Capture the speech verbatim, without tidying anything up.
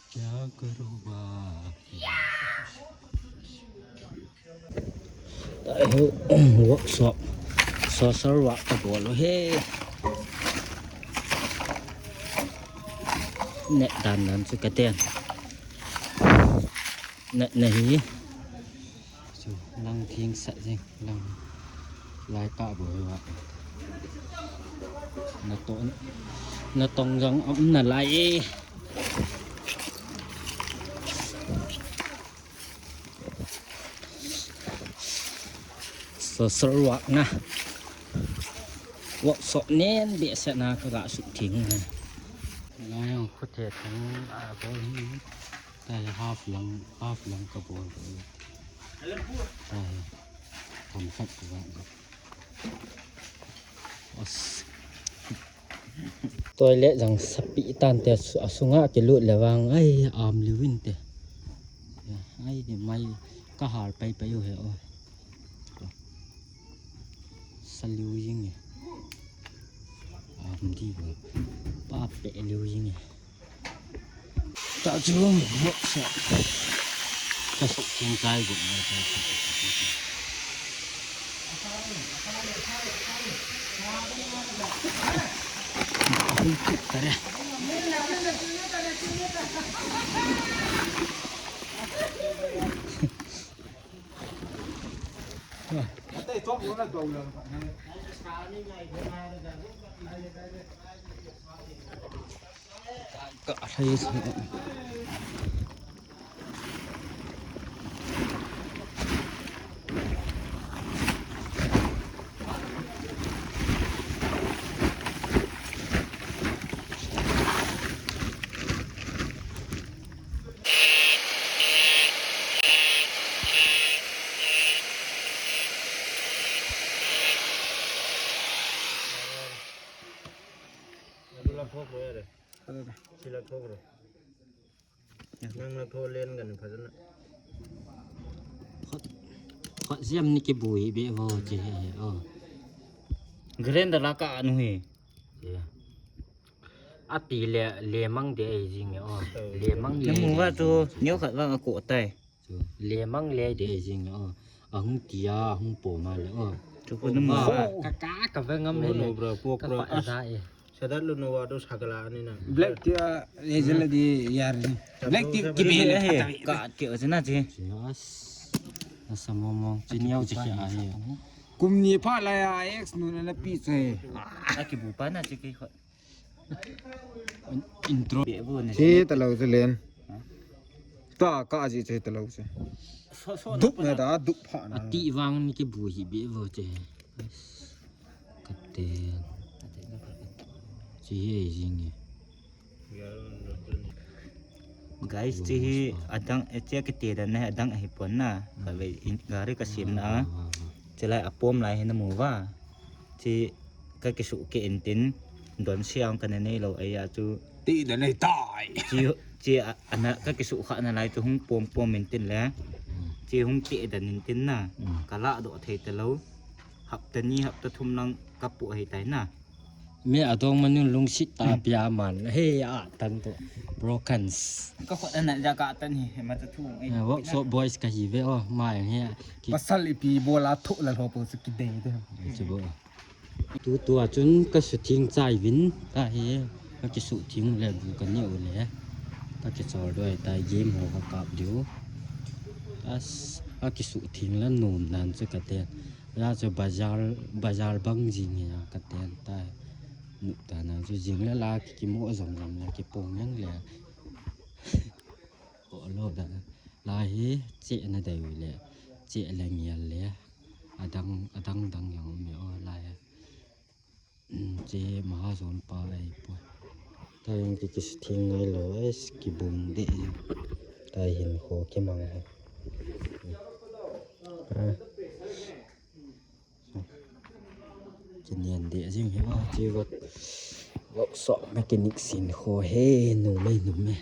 क्या करूँगा? Workshop. Social work ka bol he. Net dan nan su ka ten. Net nahi. Su lang thing sa jing lang. Lai ka bo wa. Na to na tong jang am na lai. Social work na. Workshop nen be sa na ka ga su thing. Na yang khu te thing a bo. Te half lang, half lang ka bol. Te tam khat ka bol. Os. Toilet jang sapi tan te a sunga ki lut le wang ai am liwin te. Ai de mai ka har pai pai u he o. Sa liu ying e. Am di ba. Pa pe liu ying e. Ta chu mo sa. Ka sok king kai gu. Tare. Khot, khot ziam ni ki bui be vo che he o. Grinder la ka anu he. Ati le, le mang de ai jing o. Le mang le. Namu wa tu nyo khat wa ko tai. Le mang le de ai jing o. Ahung tia, ahung po ma le o. Tu ko namu wa. Ka ka ka ve ngam le. Ka pa da e. Sadat lu no wa do sagala ni na. Black tea, eh, jela di yar ni. Black tea ki be le he. Ka ke o jena ji. As. Asa momong chiniau ji ke ai. Kum ni pha la ya ex nu na pi che. A ki bu pa na ji ke. Intro. Be bu ne. Che ta lo che len. Ta ka ji che ta lo che. Dup na da dup pha na. Ati wang ni ki bu hi be bu che. Katen. Chi ye jing ye. Guys, chi hi adang, eh, chi kite dan ne adang hi pon na. Ka ve gari ka sim na. Chi lai a pom lai hi na mu va. Chi ka ki su ke in tin don siang ka ne nei lo ai a chu. Ti da nei tai. Chi, chi a, ana ka ki su kha na lai chu hung pom pom in tin le. Chi hung ti dan in tin na. Ka la do thei ta lo. Hapta ni hapta thum lang ka pu hi tai na. Me adong manun lungsit ta pia man. He a tan to. Broken. Ka khot ana ja ka tan hi ma ta thu. Workshop boys ka hi ve o mai he. Pasal ipi bola thu la ho po su ki dei de. Chu bo. Tu tu a chun ka su thing chai vin ta hi. Ka ki su thing le bu ka ni u le. Ka ki chor doi ta game ho ka kap diu. As a ki su thing la num nan chu ka te. La chu bazar, bazar bang jing ya ka ten ta. Nuk ta na chu jing la la ki, ki mo zom zom la ki pong yang le. Ko lo da. La hi che na dai le. Che la ngial le. Adang, adang dang yang me o la ya. Che maha zon pa ai po. Ta yang ki kis thing ngai lo ai ki bung de. Ta hin kho ki mang he. Nyan de jing he ba chi work, workshop mechanic sin kho he, nu me, nu me.